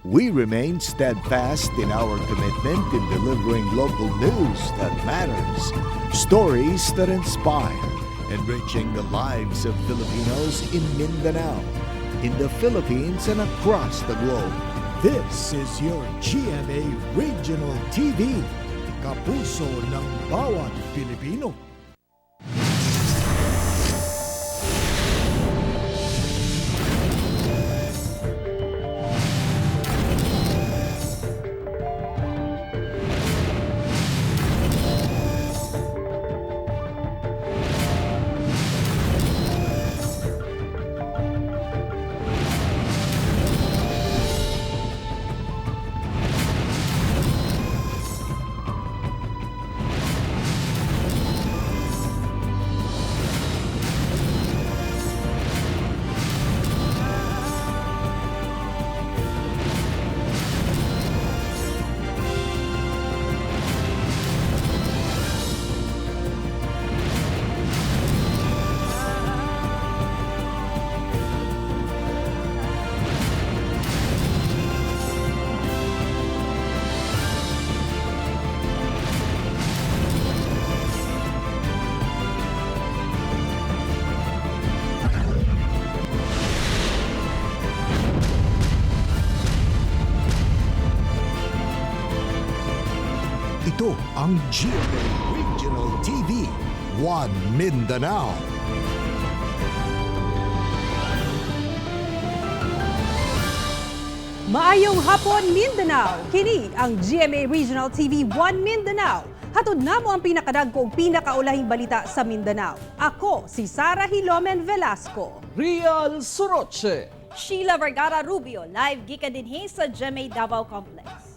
We remain steadfast in our commitment in delivering local news that matters, stories that inspire, enriching the lives of Filipinos in Mindanao, in the Philippines, and across the globe. This is your GMA Regional TV, kapuso ng bawat Pilipino. Ito ang GMA Regional TV, One Mindanao. Maayong hapon, Mindanao! Kini ang GMA Regional TV 1 Mindanao. Hatod namo ang pinakadagko ug pinakaulahing balita sa Mindanao. Ako si Sara Hilomen Velasco. Real Soroche. Sheila Vergara Rubio, live gikan dinhi sa GMA Davao Complex.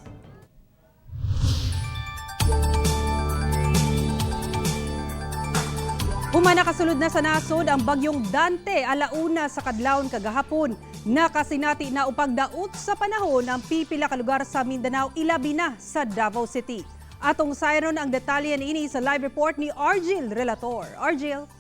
Human nakasulod na sa nasod ang bagyong Dante alauna sa kadlawon kagahapon. Nakasinati na upang daot sa panahon ang pipila ka lugar sa Mindanao, ilabi na sa Davao City. Atong sayron ang detalye niini sa live report ni Argil Relator. Argil.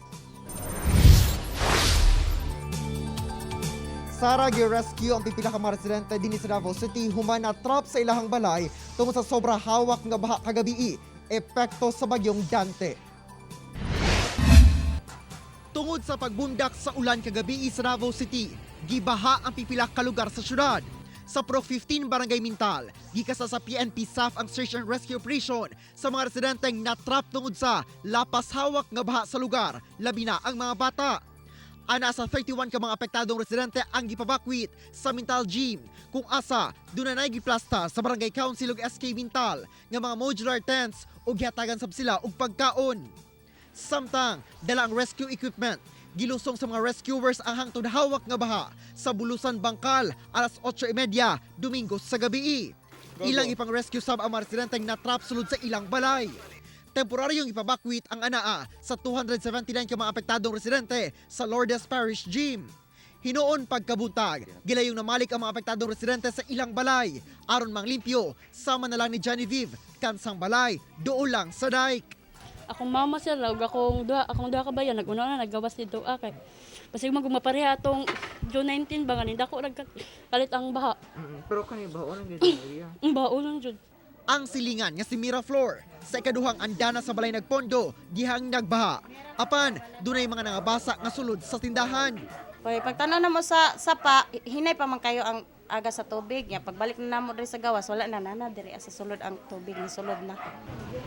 Sara, gi-rescue ang pipila ka mga residente dinhi sa Davao City human na trap sa ilahang balay tungod sa sobra hawak nga baha kagabii, epekto sa bagyong Dante. Tungod sa pagbundak sa ulan kagabii sa Davao City, gibaha ang pipila ka lugar sa syudad. Sa Pro 15 Barangay Mintal, gikasa sa PNP SAF ang search and rescue operation sa mga residenteng natrap tungod sa lapas hawak nga baha sa lugar, labi na ang mga bata. Ana sa 31 ka mga apektadong residente ang gipabakwit sa Mintal Gym kung asa dunay giplasta sa Barangay Council ug SK Mintal nga mga modular tents ug gihatagan sab sila og pagkaon. Samtang dala ang rescue equipment, gilusong sa mga rescuers ang hangtod hawak nga baha sa Bulusan Bangkal alas 8:30 Domingo sa gabi. Ilang ipang rescue sab ang mga residenteng natrap sulod sa ilang balay. Temporaryong ipabakwit ang anaa sa 279 ka mga apektadong residente sa Lourdes Parish Gym. Hinuon pagkabuntag, gilayong namalik ang mga apektadong residente sa ilang balay. Aron manglimpyo, sama na lang ni Genevieve, kansang balay, doon lang sa dike. Akong mama sir, ug akong duha ka bayan naguna na naggawas dito kay basig man gumapareha atong June 19 ba ngani dako rag kalit ang baha. Pero kani ba unang gid area? Ang baha ulang jud. Ang silingan nga si Miraflor sa ikaduhang andana sa balay nagpondo dihang nagbaha. Apan dunay mga nangabasa nga sulod sa tindahan. Kay pagtanaw na mo sa sapa, hinay pa man kayo ang aga sa tubig niya. Pagbalik na namo diri sa gawas, wala na nana diri sa sulod ang tubig ni sulod na.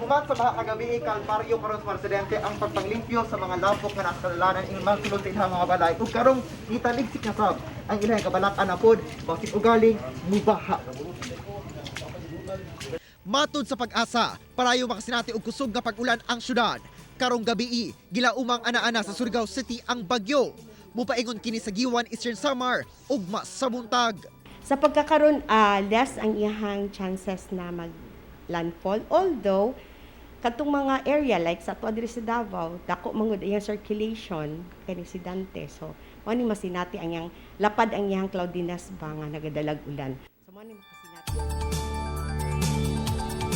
Human sa baha kagabi, kalbaryo karon sa presidente ang pagpanglimpyo sa mga lapok nga nakalalanan ing mga sulod sa ilang mga balay. Ug karong gitaligsik na sab ang ilang kabalak-an na pod basig ugaling mubaha. Matud sa pag-asa, parayo makasinati og kusog nga pag-ulan ang syudad. Karong gabii, gilaumang ana-ana sa Surigao City ang bagyo. Mupaingon kini sa Giwan, Eastern Samar, ugma sa buntag. Sa pagkakaroon, less ang iyahang chances na mag-landfall. Although, katong mga area like sa ato diri sa Davao, dako mangud iyang circulation kani si Dante. So, mao ni masinati ang iyang lapad ang iyang cloudiness ba nga nagadalag ulan. So mao ni makasinati.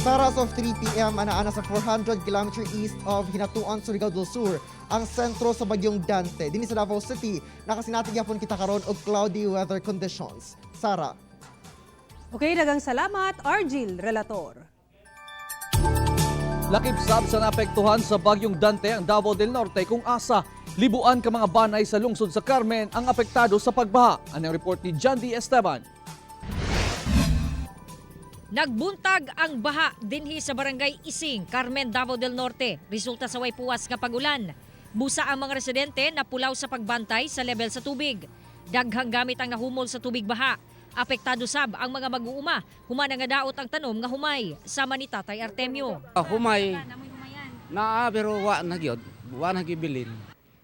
Sa as of 3 p.m., ana-ana sa 400 km east of Hinatuan, Surigao del Sur, ang sentro sa bagyong Dante. Dinhi sa Davao City, nakasinati gyapon kita karon og cloudy weather conditions. Sara. Okay, daghang salamat, Argil Relator. Lakip sab sa naapektuhan sa bagyong Dante ang Davao del Norte kung asa libuan ka mga banay sa lungsod sa Carmen ang apektado sa pagbaha. Anong report ni John D. Esteban? Nagbuntag ang baha dinhi sa barangay Ising, Carmen, Davao del Norte. Resulta sa way puwas nga pagulan. Busa ang mga residente na pulaw sa pagbantay sa level sa tubig. Daghang gamit ang nahumol sa tubig baha. Apektado sab ang mga mag-uuma. Humana nga daot ang tanom nga humay, sama ni Tatay Artemio. Humay. Naa pero wa na gyud, wa na gibilin.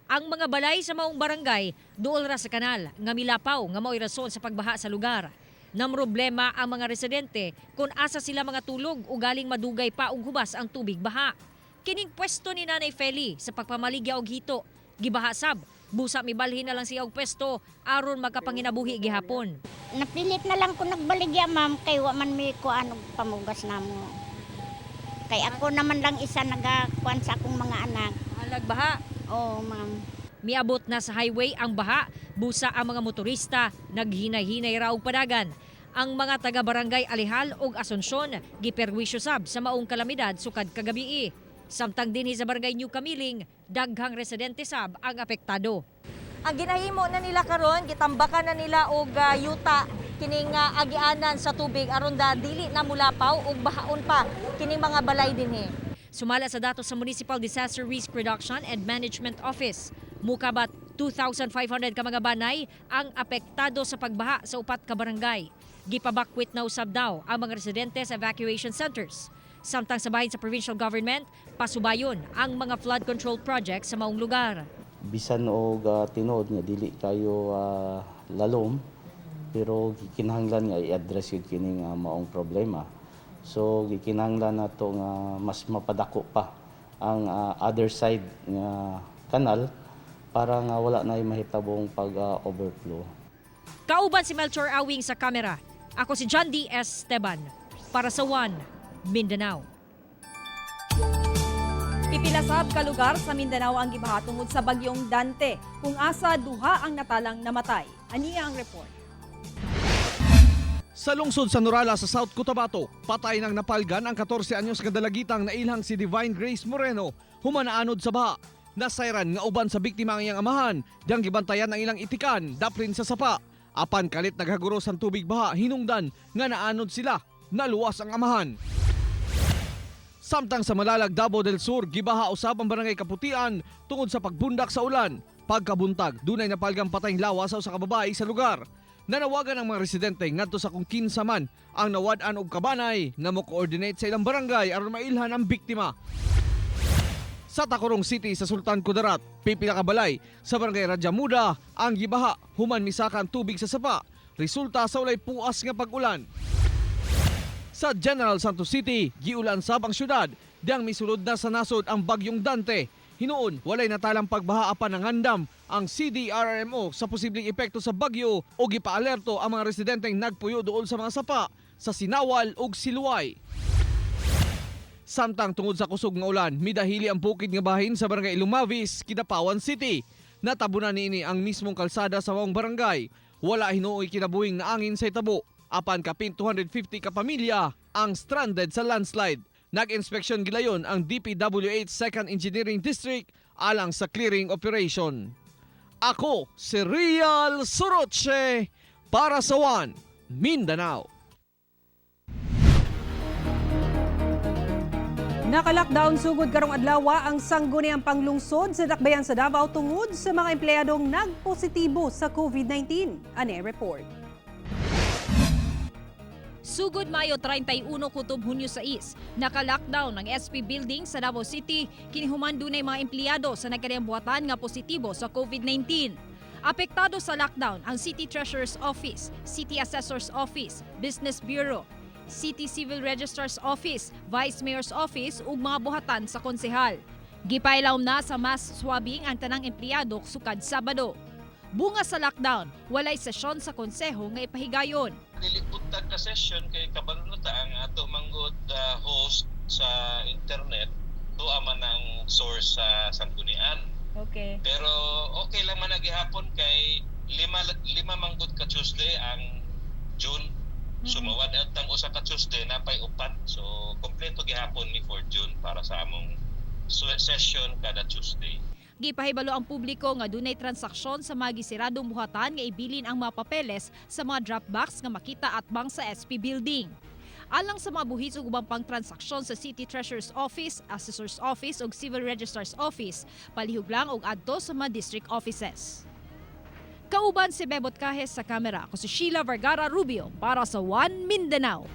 Ang mga balay sa maong barangay duol ra sa kanal nga milapaw nga mao'y rason sa pagbaha sa lugar. Namroblema ang mga residente kung asa sila mga tulog o galing madugay pa og hubas ang tubig baha. Kining pwesto ni Nanay Feli sa pagpamaligya og hito, gibaha sab, busa mibalhin na lang siya og pwesto aron magkapanginabuhi gihapon. Napilit na lang ko nagbaligya, ma'am, kay wa man mi kuan og pamugas namo. Kay ako naman lang isa nagakuan sa akong mga anak. Halag baha. Oo, ma'am. Miabot na sa highway ang baha, busa ang mga motorista, naghinay-hinay ra og padagan. Ang mga taga-barangay Alihal ug Asunsyon giperwisyo sab sa maong kalamidad sukad kagabii. Samtang dinhi sa barangay New Camiling, daghang residente sab ang apektado. Ang ginahimo na nila karon, gitambakan na nila og yuta kining agianan sa tubig aron da dili na mulapaw ug bahaon pa kining mga balay dinhi. Sumala sa datos sa Municipal Disaster Risk Reduction and Management Office, mukabat 2,500 ka mga banay ang apektado sa pagbaha sa upat ka barangay. Gipabakwit na usab daw ang mga residente sa evacuation centers. Samtang sa bahin sa provincial government, pasubayon ang mga flood control projects sa maong lugar. Bisan og tinuod nga dili kayo lalom pero gikinahanglan nga i-address yun kining maong problema. So gikinahanglan nato nga mas mapadako pa ang other side nga kanal para nga wala na mahitabong pag overflow. Kauban si Melchor Awing sa kamera. Ako si John D. Esteban para sa One Mindanao. Pipila sab ka lugar sa Mindanao ang gibaha tungod sa bagyong Dante, kung asa duha ang natalang namatay. Aniya ang report. Sa lungsod sa Norala sa South Cotabato, patay ng napalgan ang 14 anyos nga dalagitang nailhang si Divine Grace Moreno, humanaanod sa baha. Nasayran nga uban sa biktima ang iyang amahan, diyang gibantayan ang ilang itikan, daplin sa sapa. Apan kalit naghaguros ang tubig baha, hinungdan nga naanod sila, naluwas ang amahan. Samtang sa Malalag, Davao del Sur, gibaha usab ang barangay Kaputian tungod sa pagbundak sa ulan. Pagkabuntag, dunay napalgang patayng lawas sa usa ka babae sa lugar. Nanawagan ang mga residente ngadto sa kung kinsa man ang nawad-an og kabanay nga mo-coordinate sa ilang barangay aron mailhan ang biktima. Sa Tacurong City sa Sultan Kudarat, pipila ka balay sa barangay Rajamuda ang gibaha human misaka ang tubig sa sapa. Resulta sa walay puas nga pag-ulan. Sa General Santos City, giulan sab ang syudad, diyang misulod na sa nasod ang bagyong Dante. Hinuon, walay natalang pagbaha apan nangandam ang CDRRMO sa posibleng epekto sa bagyo o gipaalerto ang mga residenteng nagpuyo dool sa mga sapa sa Sinawal ug Siluay. Samtang tungod sa kusog nga ulan, midahili ang bukid nga bahin sa barangay Lumavis, Kidapawan City. Natabunan niini ang mismong kalsada sa maong barangay. Wala hinuoy kinabuhing naangin sa itabo. Apan kapin 250 ka pamilya ang stranded sa landslide. Nag-inspeksyon gilayon ang DPWH 2nd Engineering District alang sa clearing operation. Ako si Real Soroche para sa One Mindanao. Naka-lockdown sugod karong adlaw ang sangguniang panglungsod sa Dakbayan sa Davao tungod sa mga empleyadong nagpositibo sa COVID-19. Ane report. Sugod Mayo 31 kutob Hunyo 6, naka-lockdown ang SP building sa Davao City kinihuman dunay mga empleyado sa nagkadiyang buhatan nga positibo sa COVID-19. Apektado sa lockdown ang City Treasurer's Office, City Assessor's Office, Business Bureau, City Civil Registrar's Office, Vice Mayor's Office ug mga buhatan sa konsehal. Gipailawom na sa mass swabbing ang tanang empleyado sukad Sabado. Bunga sa lockdown, walay sesyon sa konseho nga ipahigayon. Dili buntag ka session kay kabalo na ta ang ato manggod host sa internet tuwa man ang source sa sanggunian. Okay. Pero okay lang man na gihapon kay lima lima manggod ka Tuesday ang June. So mawad tang usa ka Tuesday, napay upat. So kompleto gihapon ni for June para sa among session kada Tuesday. Gipahibalo ang publiko nga dunay transaksyon sa mga gisiradong buhatan nga ibilin ang mga papeles sa mga drop box nga makita atbang sa SP building. Alang sa mga buhis ug ubang pang transaksyon sa City Treasurer's Office, Assessor's Office ug Civil Registrar's Office, palihog lang og adto sa mga district offices. Kauban si Bebot Cajes sa kamera, ako si Sheila Vergara Rubio para sa One Mindanao.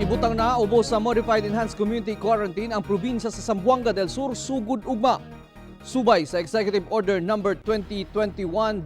Ibutang na ubos sa Modified Enhanced Community Quarantine ang probinsya sa Zamboanga del Sur sugod ugma. Subay sa Executive Order Number 2021-15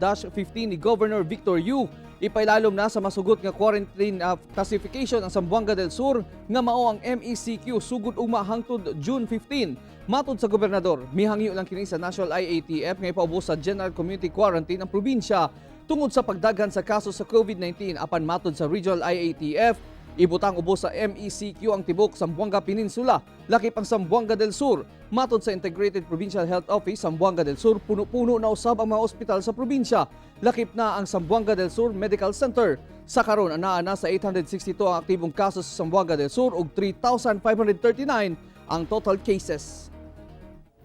ni Governor Victor Yu, ipailalom na sa masugot nga quarantine classification ang Zamboanga del Sur nga mao ang MECQ sugod ugma hangtod June 15. Matod sa gobernador, mihangyo lang kini sa National IATF nga ipaubos sa General Community Quarantine ang probinsya tungod sa pagdaghan sa kaso sa COVID-19. Apan matod sa Regional IATF, ibutang ubos sa MECQ ang tibok Zamboanga Peninsula, lakip ang Zamboanga del Sur. Matod sa Integrated Provincial Health Office, Zamboanga del Sur, puno-puno na usab ang mga ospital sa probinsya. Lakip na ang Zamboanga del Sur Medical Center. Sa karon, anaa na sa 862 ang aktibong kaso sa Zamboanga del Sur ug 3,539 ang total cases.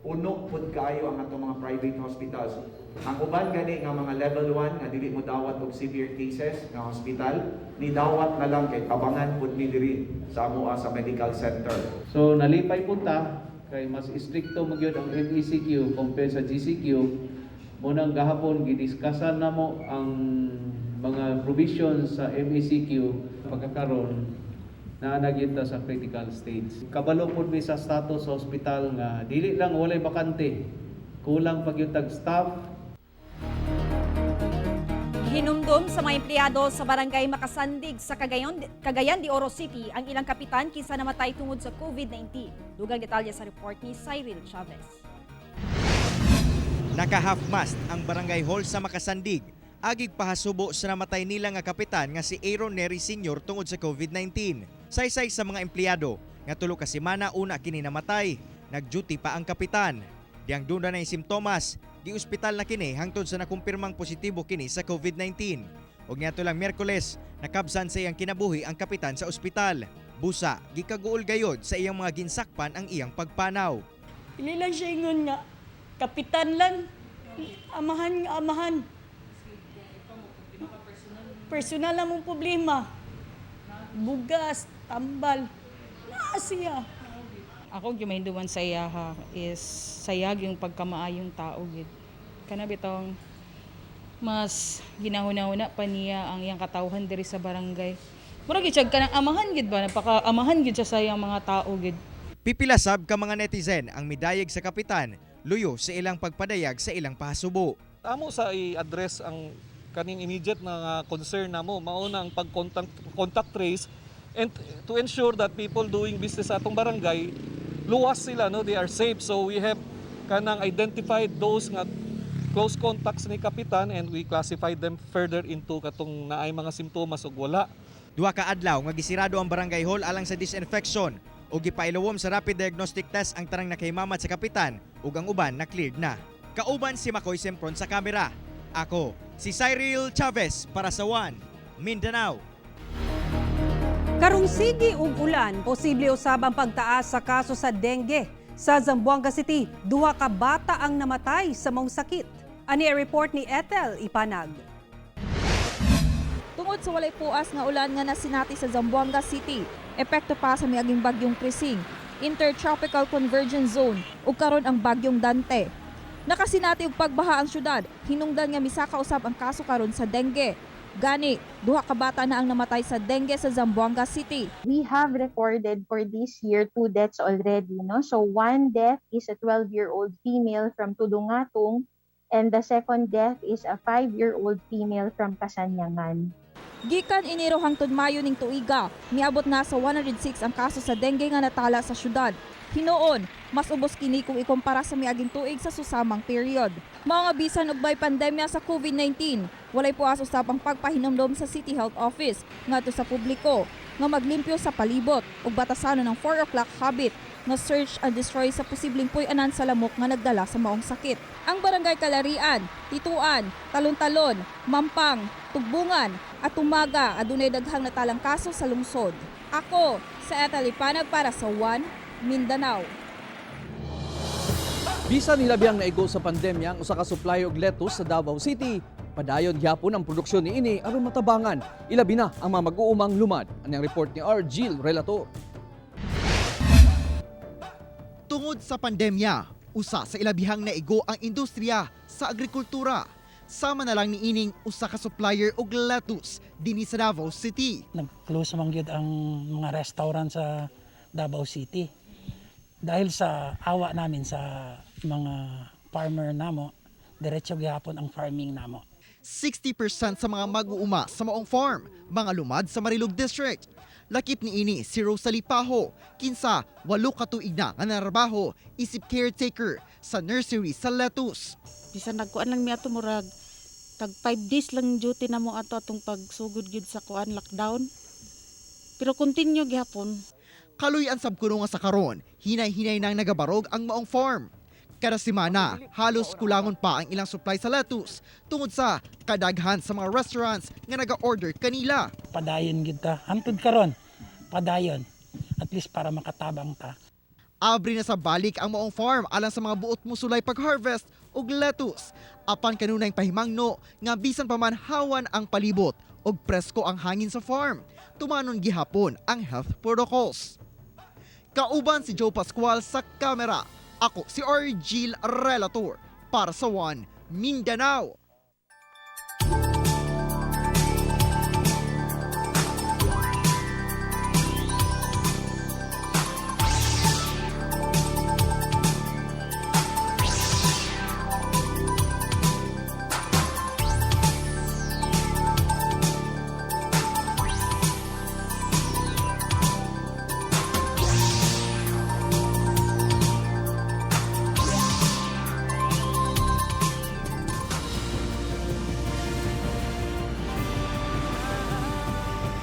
Puno pud kaayo ang atong mga private hospitals. Ang uban gani nga mga level 1 nga dili mo dawat og severe cases nga hospital, ni dawat na lang kay tabangan pud ni diri sa amoa sa medical center. So nalipay po ta kay mas istrikto magyud ang MECQ compare sa GCQ. Munang gahapon gidiskusan namo ang mga provisions sa MECQ, pagkakaron naa na gyud ta sa critical stage. Kabalo pud mi sa status sa hospital nga dili lang walay bakante, kulang pa gyud tag staff. Hinumdum sa mga empleyado sa barangay Makasandig sa Cagayan de Oro City ang ilang kapitan kinsa namatay tungod sa COVID-19. Dugang detalye sa report ni Cyril Chavez. Naka half-mast ang barangay hall sa Makasandig. Agig pahasubo sa namatay nila nga kapitan nga si Aaron Neri Sr. tungod sa COVID-19. Saysay sa mga empleyado, nga 3 ka semana una kini namatay. Nag-duty pa ang kapitan. Diyang duna na simptomas, gi-ospital na kini hangtod sa nakumpirmang positibo kini sa COVID-19. Og niadto lang Miyerkules, nakabsan sa iyang kinabuhi ang kapitan sa ospital. Busa, gikaguol gayod sa iyang mga ginsakpan ang iyang pagpanaw. Dili lang siya ingon nga kapitan lang, amahan nga amahan. Personal lang mong problema. Bugas, tambal. Naa siya. Ako gimahinduman sa iyaha is sayag yung pagkamaayong tao gid. Kana bitong mas ginahuna-huna pa niya ang iyang katawhan diri sa barangay. Mura gid siya kanang amahan gid ba, napaka amahan gid siya sa iyang mga tao gid. Pipila sab ka mga netizen ang midayeg sa kapitan, luyo sa ilang pagpadayag sa ilang pahasubo. Amo sa i-address ang kaning immediate na nga concern namo, mao na ang pag-contact contact trace and to ensure that people doing business sa atong barangay luwas sila, no, they are safe. So we have kanang identified those nga close contacts ni kapitan and we classified them further into katong naay mga simptomas ug wala. 2 ka adlaw nga gisirado ang barangay hall alang sa disinfection ug gipailawom sa rapid diagnostic test ang tanang nakahimamat sa kapitan ug ang uban na cleared na. Kauban si Makoy Sempron sa kamera. Ako, si Cyril Chavez para sa One Mindanao. Karong sige ug ulan, posible usab ang pagtaas sa kaso sa dengue. Sa Zamboanga City, duha ka bata ang namatay sa maong sakit. Ani ang report ni Ethel Ipanag. Tungod sa walay puas nga ulan nga nasinati sa Zamboanga City, epekto pa sa miaging bagyong Crising, Intertropical Convergence Zone ug karon ang bagyong Dante. Nakasinati og pagbaha ang syudad, hinungdan nga misaka usab ang kaso karon sa dengue. Gani, duha ka bata na ang namatay sa dengue sa Zamboanga City. We have recorded for this year two deaths already, no? So one death is a 12-year-old female from Tulungatung and the second death is a 5-year-old female from Kasanyangan. Gikan Enero hangtod Mayo ning tuiga, miabot na sa 106 ang kaso sa dengue nga natala sa syudad. Hinuon, mas ubos kini kung ikumpara sa miaging tuig sa susamang period. Mao nga bisan og may pandemya sa COVID-19, walay puas usab ang pagpahinumdom sa City Health Office ngadto sa publiko nga maglimpyo sa palibot ug batasanon ang 4 o'clock habit nga search and destroy sa posibleng puy-anan sa lamok nga nagdala sa maong sakit. Ang barangay Kalarian, Tituan, Talon-Talon, Mampang, Tugbungan at Tumaga adunay daghang natalang kaso sa lungsod. Ako sa Ethel Lipanag para sa One Mindanao. Bisan hilabihang naigo sa pandemya ang usa ka supply og lettuce sa Davao City, padayon gyapon ang produksyon niini aron matabangan. Ilabi na ang mga mag-uumang lumad. Anang report ni R. Gil Relator. Tungod sa pandemya, usa sa ilabihang naigo ang industriya sa agrikultura. Sama na lang niining usa ka supplier og lettuce dinhi sa Davao City. Nag-close man gyud ang mga restaurant sa Davao City. Dahil sa awa namin sa mga farmer namo, diretso gihapon ang farming namo. 60% sa mga mag-uuma sa maong farm, mga lumad sa Marilog District. Lakip niini si Rosalie Paho, kinsa 8 ka tuig na nga narbaho isip caretaker sa nursery sa lettuce. Bisan nagkuan lang mi ato, murag tag 5 days lang duty na mo ato atong pagsugod gyud sa kuan, lockdown. Pero continue gihapon. Kaluy-an sab kuno nga sa karon, hinay-hinay nang nagabarog ang maong farm. Kada semana, halos kulangon pa ang ilang supply sa lettuce tungod sa kadaghan sa mga restaurants nga naga-order kanila. Padayon gyud ta hantod karon. Padayon. At least para makatabang ta. Abri na sa balik ang maong farm alang sa mga buot musulay pag-harvest og lettuce. Apan kanunay pahimangno nga bisan pa man hawan ang palibot og presko ang hangin sa farm, tumanon gihapon ang health protocols. Kauban si Joe Pascual sa kamera. Ako si Argil Relator para sa One Mindanao.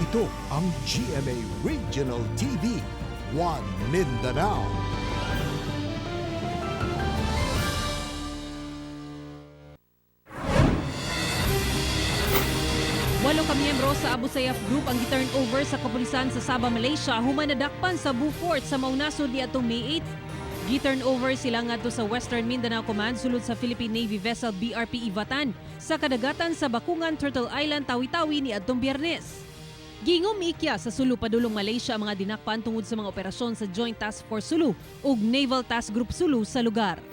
Ito ang GMA Regional TV, One Mindanao. Walo ka miyembro sa Abu Sayyaf Group ang gi-turn over sa kapulisan sa Sabah, Malaysia human nadakpan sa Beaufort sa maong nasod niadtong May 8. Gi-turn over sila ngadto sa Western Mindanao Command sulod sa Philippine Navy vessel BRP Ivatan sa kadagatan sa Bakungan, Turtle Island, Tawi-Tawi niadtong Biyernes. Gingom ikya sa Sulu padulong Malaysia ang mga dinakpan tungod sa mga operasyon sa Joint Task Force Sulu ug Naval Task Group Sulu sa lugar.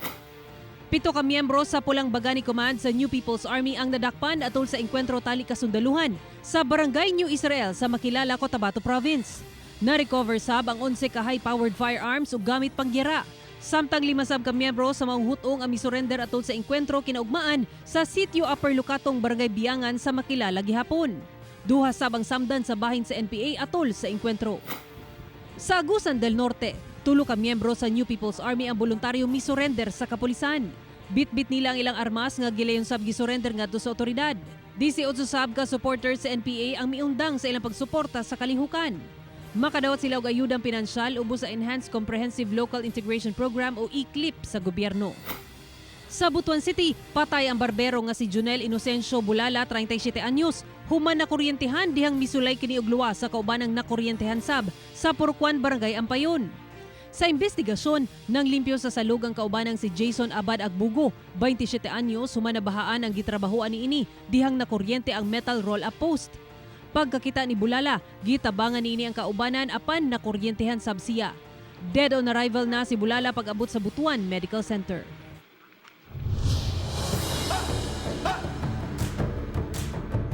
7 ka miyembro sa Pulang Bagani Command sa New People's Army ang nadakpan atol sa engkwentro tali kasundaluhan sa Barangay New Israel sa Makilala, Cotabato Province. Na-recover sab ang 11 ka high-powered firearms ug gamit panggera. Samtang 5 sab ka miyembro sa maong hut-ong ang misurrender atol sa engkwentro kinaugmaan sa Sitio Upper Lucatong, Barangay Biangan sa Makilala gihapon. 2 sab ang samdan sa bahin sa NPA atol sa engkwentro. Sa Agusan del Norte, 3 ka miyembro sa New People's Army ang voluntaryo misurrender sa kapulisan. Bitbit nila ang ilang armas nga gilayon sab gisurrender ngadto sa otoridad. 18 sab ka supporters sa NPA ang miundang sa ilang pagsuporta sa kalihukan. Makadawat sila og ayudang pinansyal ubos sa Enhanced Comprehensive Local Integration Program o ECLIP sa gobyerno. Sa Butuan City, patay ang barbero nga si Junel Inocencio Bulala, 37 anyos. Human nakuryentehan dihang misulay kini og luwas sa kaubanang nakuryentehan sab sa Purkwan, Barangay Ampayon. Sa investigasyon, nang limpyo sa salug ang kaubanang si Jason Abad Agbugo, 27 anyos, human nabahaan ang gitrabahoan niini dihang nakuryente ang metal roll-up post. Pagkakita ni Bulala, gitabangan niini ang kaubanan apan nakuryentehan sab siya. Dead on arrival na si Bulala pag-abot sa Butuan Medical Center.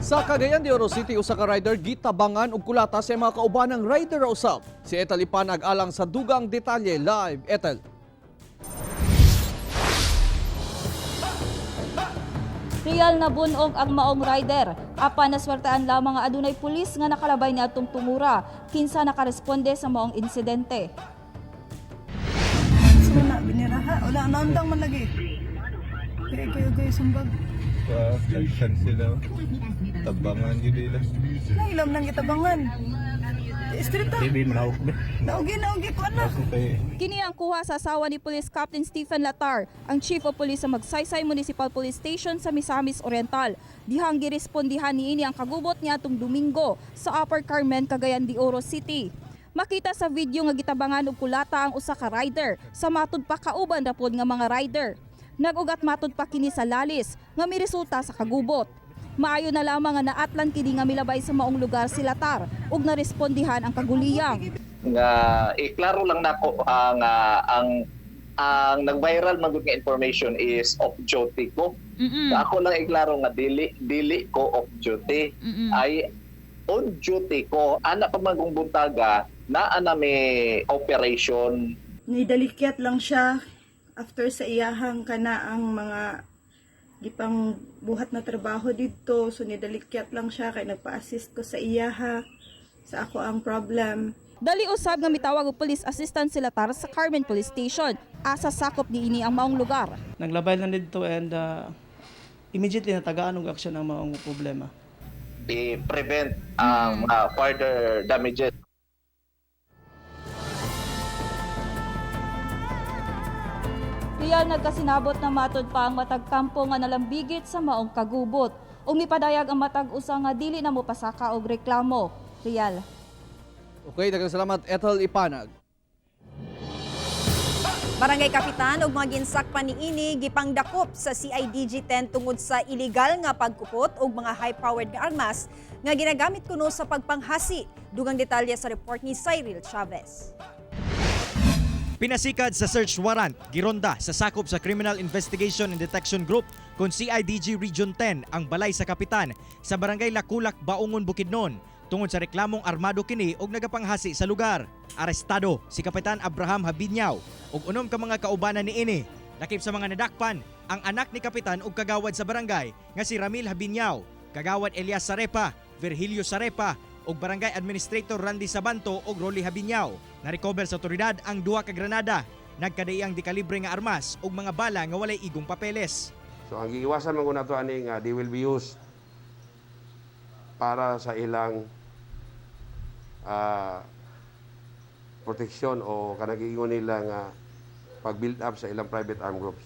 Sa Cagayan de Oro City, usa ka rider gitabangan og kulata sa mga kaubanang rider ra usab. Si Ethel Lipanag alang sa dugang detalye live. Ethel. Real na bunog ang maong rider. Apan naswertean lamang nga adunay pulis nga nakalabay niadtong tungura kinsa nakaresponde sa maong insidente. Wala, biniraha. Wala, naundang man lagi. Kaya kayo kayo sumbag. Daghan sila. Tabangan yun nila. Nailam nang itabangan. Straight ta. Naugi, naugi ko na. Kini ang kuha sa asawa ni Police Captain Stephen Latar, ang Chief of Police sa Magsaysay Municipal Police Station sa Misamis Oriental. Dihang girespondihan niini ang kagubot niadtong Domingo sa Upper Carmen, Cagayan de Oro City. Makita sa video nga gitabangan og kulata ang usa ka rider sa matud pa kauban ra pod nga mga rider. Nag-ugat matud pa kini sa lalis nga miresulta sa kagubot. Maayo na lamang nga naatlan kini nga milabay sa maong lugar si Latar ug narespondihan ang kaguliyang. Nga iklaro lang nako nga ang nag-viral man gud nga information is off duty ko. Ako lang iklaro nga dili dili ko off duty. Ay on duty ko. Ana pa man kung buntaga naa na may operation. Nidalikyat lang siya after sa iyahang kana ang mga gipang buhat na trabaho didto, so nidalikyat lang siya kay nagpa-assist ko sa iyaha sa ako ang problem. Dali usab nga mitawag og police assistant si Latar sa Carmen Police Station. Asa sakop niini ang maong lugar. Naglabay lang dito and immediately natagaan og aksyon ang maong problema. I-prevent ang further damages. Real nagkasinabot na matod pa ang matag kampo nga nalambigit sa maong kagubot. Ug mipadayag ang matag usa nga dili na mopasaka og reklamo. Real. Okay, daghang salamat, Ethel Ipanag. Barangay Kapitan ug mga ginsakpan niini gipangdakop sa CIDG 10 tungod sa illegal nga pagkupot og mga high-powered nga armas nga ginagamit kuno sa pagpanghasi. Dugang detalye sa report ni Cyril Chavez. Pinasikad sa search warrant, gironda sa sakop sa Criminal Investigation and Detection Group kung CIDG Region 10 ang balay sa kapitan sa Barangay Lakulak, Baungon, Bukidnon tungod sa reklamong armado kini og nagapanghasi sa lugar. Arestado si Kapitan Abraham Habinyaw ug 6 ka mga kaubanan niini. Lakip sa mga nadakpan ang anak ni Kapitan ug kagawad sa barangay nga si Ramil Habinyaw, kagawad Elias Sarepa, Virgilio Sarepa ug Barangay Administrator Randy Sabanto ug Rolly Habinyaw. Narecover sa otoridad ang duha ka granada, nagkadaiyang dekalibre nga armas ug mga bala nga walay igong papeles. So ang giiwasan man nato ani nga they will be used para sa ilang proteksyon o kanang giingon nila nga pag-build up sa ilang private armed groups.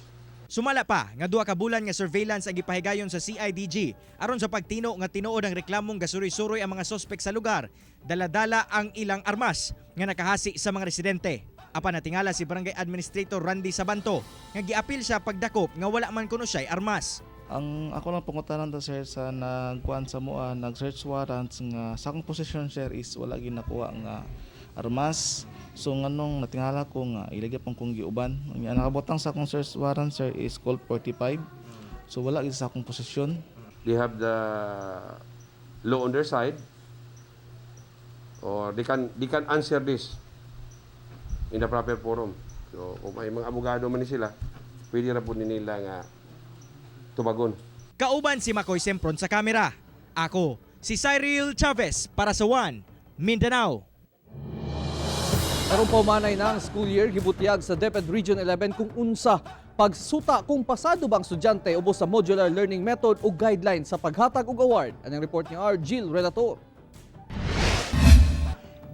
Sumala pa nga 2 ka bulan nga surveillance ang gipahigayon sa CIDG aron sa pagtino nga tinuod ang reklamong gasuroy-suroy ang mga sospek sa lugar, daladala ang ilang armas nga nakahasi sa mga residente. Apan natingala si Barangay Administrator Randy Sabanto nga giapil siya pagdakop nga wala man kuno siya'y armas. Ang ako lang pangutanan ta, sir, sa nagkuan sa mua nag search warrants nga sa akong posisyon, sir, is wala ginakuha nga armas. So nganong natingala ko nga ilagay pang kong giuban. Ang nakabotang sa akong search warrant, sir, is Colt 45. So wala gid sa akong posisyon. They have the law on their side or they can answer this in the proper forum. So kung may mga abogado man ni sila, pwede ra po nila nga tubagon. Kauban si Makoy Sempron sa kamera. Ako, si Cyril Chavez para sa One Mindanao. Karong paumanay na ang school year, gibutyag sa DepEd Region 11 kung unsa pagsuta kung pasado ba ang estudyante ubos sa modular learning method o guidelines sa paghatag og award. Anang report ni R. Jill Relator.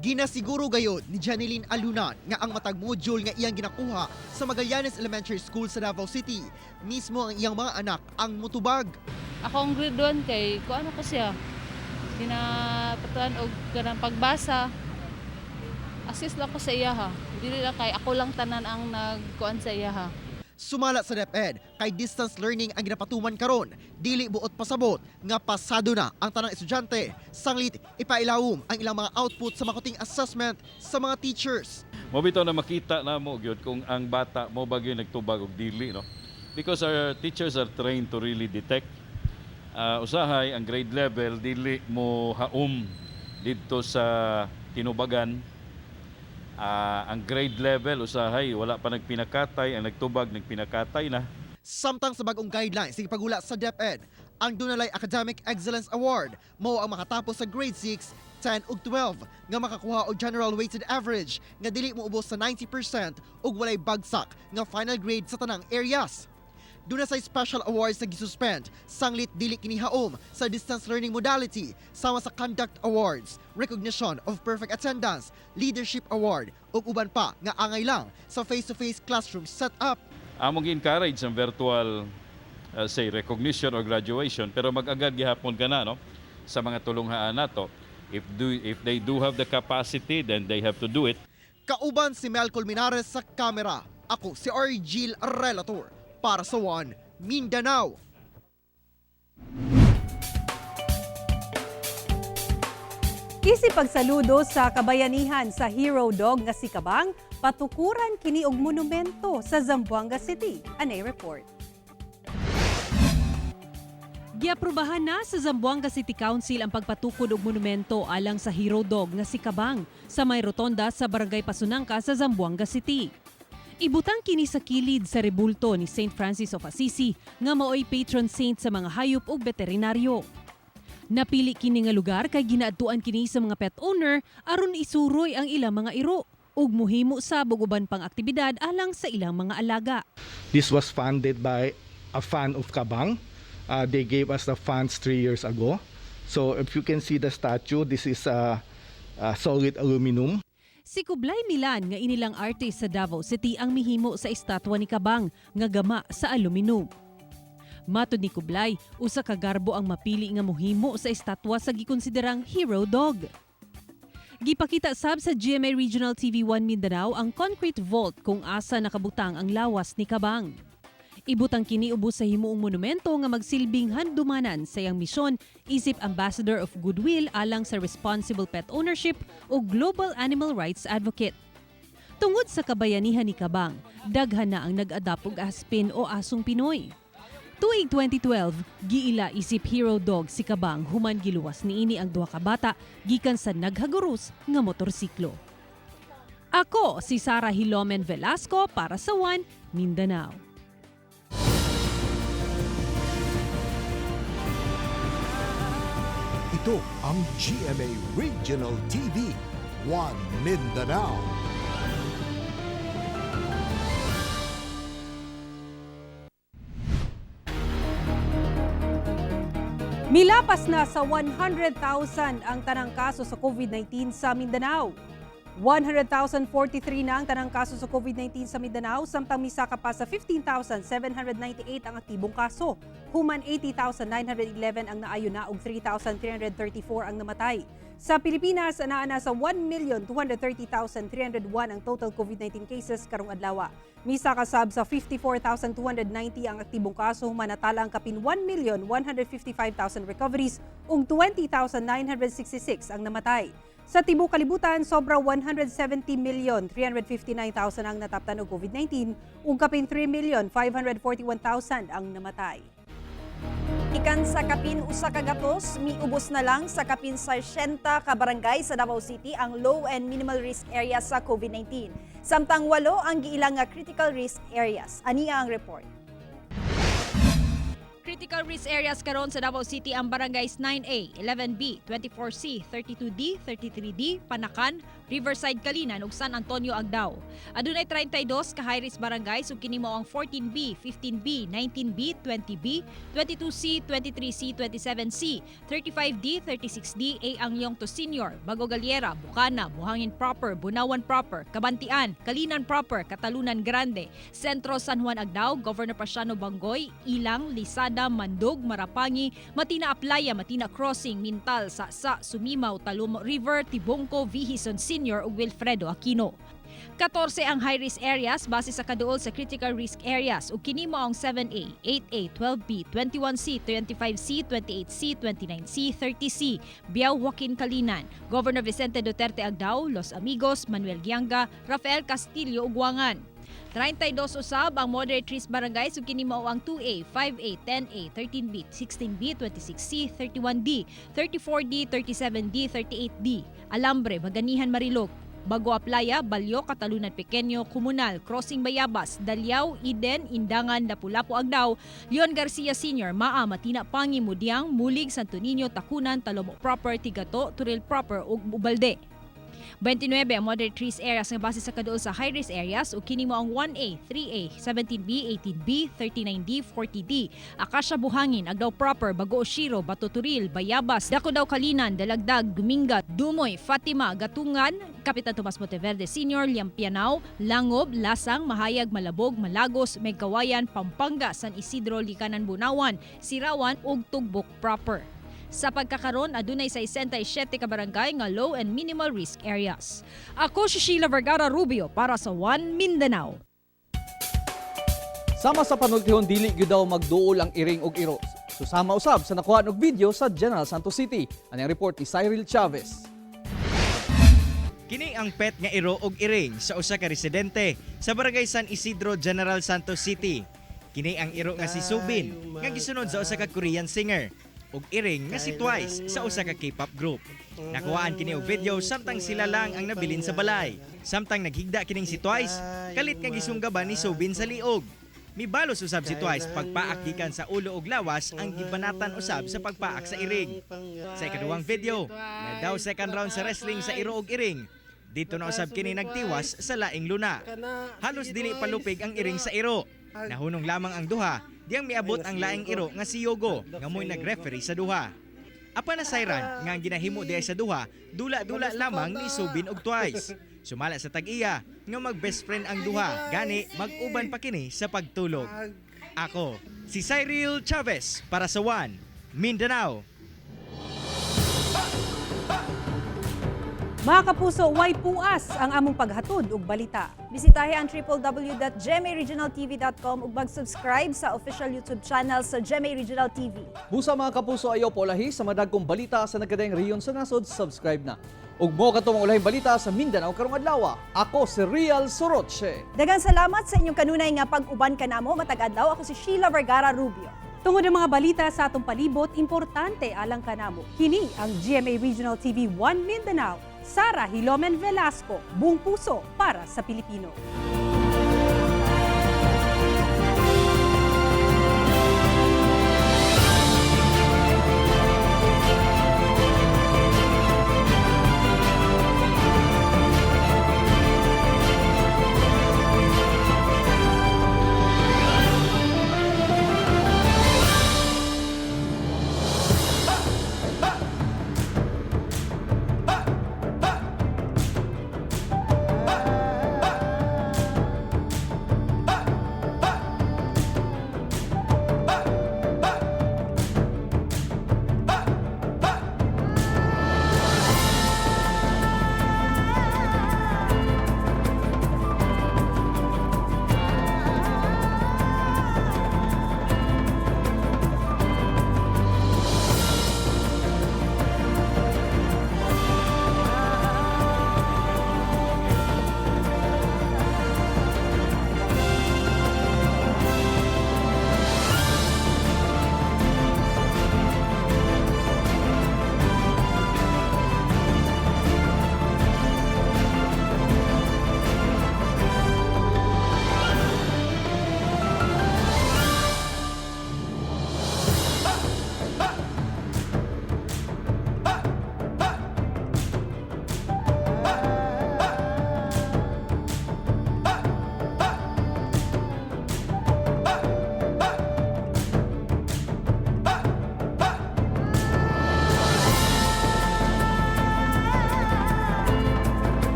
Ginasiguro gayod ni Janeline Alunan nga ang matag module nga iyang ginakuha sa Magallanes Elementary School sa Davao City, mismo ang iyang mga anak ang mutubag. Akong grade 1 kay kuan ko siya. Ginapatuan og kanang pagbasa. Assist lang ko sa iya ha. Dili lang kay ako lang tanan ang nagkuan sa iya ha. Sumala sa DepEd, kay distance learning ang ginapatuman karon, dili buot pasabot nga pasado na ang tanang estudyante. Sanglit ipailawom ang ilang mga output sa makuting assessment sa mga teachers. Mo bitaw na makita na mo gyud kung ang bata mo ba gyud nagtubag og dili, no, because our teachers are trained to really detect. Usahay ang grade level dili mo haom didto sa tinubagan. Ang grade level usahay wala pa nagpinakatay, ang nagtubag nagpinakatay na. Samtang sa bagong guidelines sa ipagula sa DepEd, ang dunalay Academic Excellence Award mao ang makatapos sa grade 6, 10 ug 12 nga makakuha og general weighted average nga dili moubos sa 90% ug walay bagsak nga final grade sa tanang areas. Duna say special awards na gisuspend sanglit dili kini haom sa distance learning modality sama sa Conduct Awards, Recognition of Perfect Attendance, Leadership Award ug uban pa nga angay lang sa face-to-face classroom setup. Among gi-encourage ang virtual say recognition or graduation, pero mag-agad gihapon ka na, no, sa mga tulunghaan nato. If they do have the capacity, then they have to do it. Kauban si Mel Colmenares sa kamera. Ako si Argil Relator para sa One Mindanao. Isip pagsaludo sa kabayanihan sa hero dog nga si Kabang, patukuran kini og monumento sa Zamboanga City. Anay report. Giaprobahan na sa Zamboanga City Council ang pagpatukod og monumento alang sa hero dog nga si Kabang sa may rotonda sa Barangay Pasonanca sa Zamboanga City. Ibutang kini sa kilid sa rebulto ni St. Francis of Assisi nga maoy patron saint sa mga hayop ug veterinaryo. Napili kini nga lugar kay ginaadtuan kini sa mga pet owner aron isuroy ang ilang mga iro ug muhimo sab og uban pang aktibidad alang sa ilang mga alaga. This was funded by a fan of Kabang. They gave us the funds 3 years ago. So if you can see the statue, this is solid aluminum. Si Kublai Milan nga inilang artist sa Davao City ang mihimo sa estatwa ni Kabang nga gama sa aluminum. Matod ni Kublai, usa ka garbo ang mapili nga mohimo sa estatwa sa gikonsiderang hero dog. Gipakita sab sa GMA Regional TV 1 Mindanao ang concrete vault kung asa nakabutang ang lawas ni Kabang. Ibutang kini ubos sa himuong monumento nga magsilbing handumanan sa iyang misyon isip Ambassador of Goodwill alang sa responsible pet ownership o Global Animal Rights Advocate. Tungod sa kabayanihan ni Kabang, daghan na ang nag-adapt og aspin o asong Pinoy. Tuig 2012, giila isip hero dog si Kabang human giluwas niini ang duha ka bata gikan sa naghaguros nga motorsiklo. Ako si Sara Hilomen Velasco para sa One Mindanao. Ito ang GMA Regional TV, One Mindanao. Milapas na sa 100,000 ang tanang kaso sa COVID-19 sa Mindanao. 100,043 na ang tanang kaso sa COVID-19 sa Mindanao, samtang misaka pa sa 15,798 ang aktibong kaso. Human 80,911 ang naayo na ug 3,334 ang namatay. Sa Pilipinas, anaa na sa 1,230,301 ang total COVID-19 cases karong adlaw. Misaka sab sa 54,290 ang aktibong kaso, human natala ang kapin 1,155,000 recoveries ug 20,966 ang namatay. Sa tibuok kalibutan, sobra 170,359,000 ang nataptan og COVID-19 ug kapin 3,541,000 ang namatay. Ikan sa kapin 1 ka gatos, miubos na lang sa kapin 60 ka barangay sa Davao City ang low and minimal risk area sa COVID-19. Samtang 8 ang giilang nga critical risk areas. Ania ang report. Critical risk areas karon sa Davao City ang barangays 9A, 11B, 24C, 32D, 33D, Panacan, Riverside Calinan ug San Antonio Agdao. Adunay 32 ka high risk barangays ug kini mao ang 14B, 15B, 19B, 20B, 22C, 23C, 27C, 35D, 36D, A Angyong to Senior, Bago Galiera, Bukana, Buhangin Proper, Bunawan Proper, Cabantian, Calinan Proper, Catalunan Grande, Sentro San Juan Agdao, Governor Paciano Bangoy, Ilang, Lisada, Mandog, Marapangi, Matina Aplaya, Matina Crossing, Mintal, Sasa, Sumimaw, Talomo River, Tibungco, Vihison Senior ug Wilfredo Aquino. 14 ang high-risk areas base sa kaduol sa critical risk areas ug kini mao ang 7A, 8A, 12B, 21C, 25C, 28C, 29C, 30C, Biao Joaquin Calinan, Governor Vicente Duterte Agdao, Los Amigos, Manuel Gianga, Rafael Castillo ug Wangan. 32 usab ang moderate risk barangays ug kini mao ang 2A, 5A, 10A, 13B, 16B, 26C, 31D, 34D, 37D, 38D, Alambre, Baganihan Marilog, Bago Aplaya, Balyo, Catalunan Pequeño, Comunal, Crossing Bayabas, Daliao, Eden, Indangan, Lapu-Lapu Agdao, Leon Garcia Sr., Maa, Matina Pangi, Mudiang, Mulig, Santo Niño, Tacunan, Talomo Proper, Tigato, Turil Proper ug Ubalde. 29 ang moderate risk areas nga base sa kaduol sa high risk areas ug kini mao ang 1A, 3A, 17B, 18B, 39D, 40D, Acacia Buhangin, Agdao Proper, Bago Oshiro, Bato Turil, Bayabas, Dako Calinan, Dalagdag, Duminga, Dumoy, Fatima, Gatungan, Kapitan Tomas Monteverde Sr., Liampianao, Langob, Lasang, Mahayag, Malabog, Malagos, Meycauayan, Pampanga, San Isidro, Likanan, Bunawan, Sirawan ug Tugbok Proper. Sa pagkakaron, adunay 67 ka barangay nga low and minimal risk areas. Ako si Sheila Vergara Rubio para sa One Mindanao. Sama sa panultihon, dili gyud daw magduol ang iring og iro. Susama usab sa nakuha og video sa General Santos City. Ani ang report ni Cyril Chavez. Kini ang pet nga iro og iring sa usa ka residente sa Barangay San Isidro, General Santos City. Kini ang iro nga si Subin nga gisunod sa usa ka Korean singer ug iring nga si Twice sa usa ka K-pop group. Nakuhaan kini og video samtang sila lang ang nabilin sa balay. Samtang naghigda kining si Twice, kalit nga gisunggaban ni Subin sa liog. Mibalos usab si Twice pagpaak gikan sa ulo ug lawas ang gibanatan usab sa pagpaak sa iring. Sa ikaduhang video, na daw second round sa wrestling sa iro og iring. Dito na usab kini nagtiwas sa laing luna. Halos dili palupig ang iring sa iro. Nahunong lamang ang duha, diyang miabot ang laing iro nga si Yogo nga mo'y nag-referee sa duha. Apan nasayran nga ang ginahimo diay sa duha, dula-dula lamang ni Subin og Twice. Sumala sa tag-iya nga mag-best friend ang duha, gani mag-uban pa kini sa pagtulog. Ako, si Cyril Chavez para sa One Mindanao. Mga kapuso, way puas ang among paghatod og balita. Bisitahe ang www.gmaregionaltv.com ug mag-subscribe sa official YouTube channel sa GMA Regional TV. Busa, mga kapuso, ayaw paulahi sa madagkong balita sa nagkadaiyang rehiyon sa nasod, subscribe na. Ug mo katong ulahing balita sa Mindanao karong adlaw. Ako si Real Soroche. Daghang salamat sa inyong kanunay nga pag-uban kanamo matag adlaw. Ako si Sheila Vergara Rubio. Tungod ang mga balita sa atong palibot, importante alang kanamo. Kini ang GMA Regional TV 1 Mindanao. Sara Hilomen Velasco, buong puso para sa Pilipino.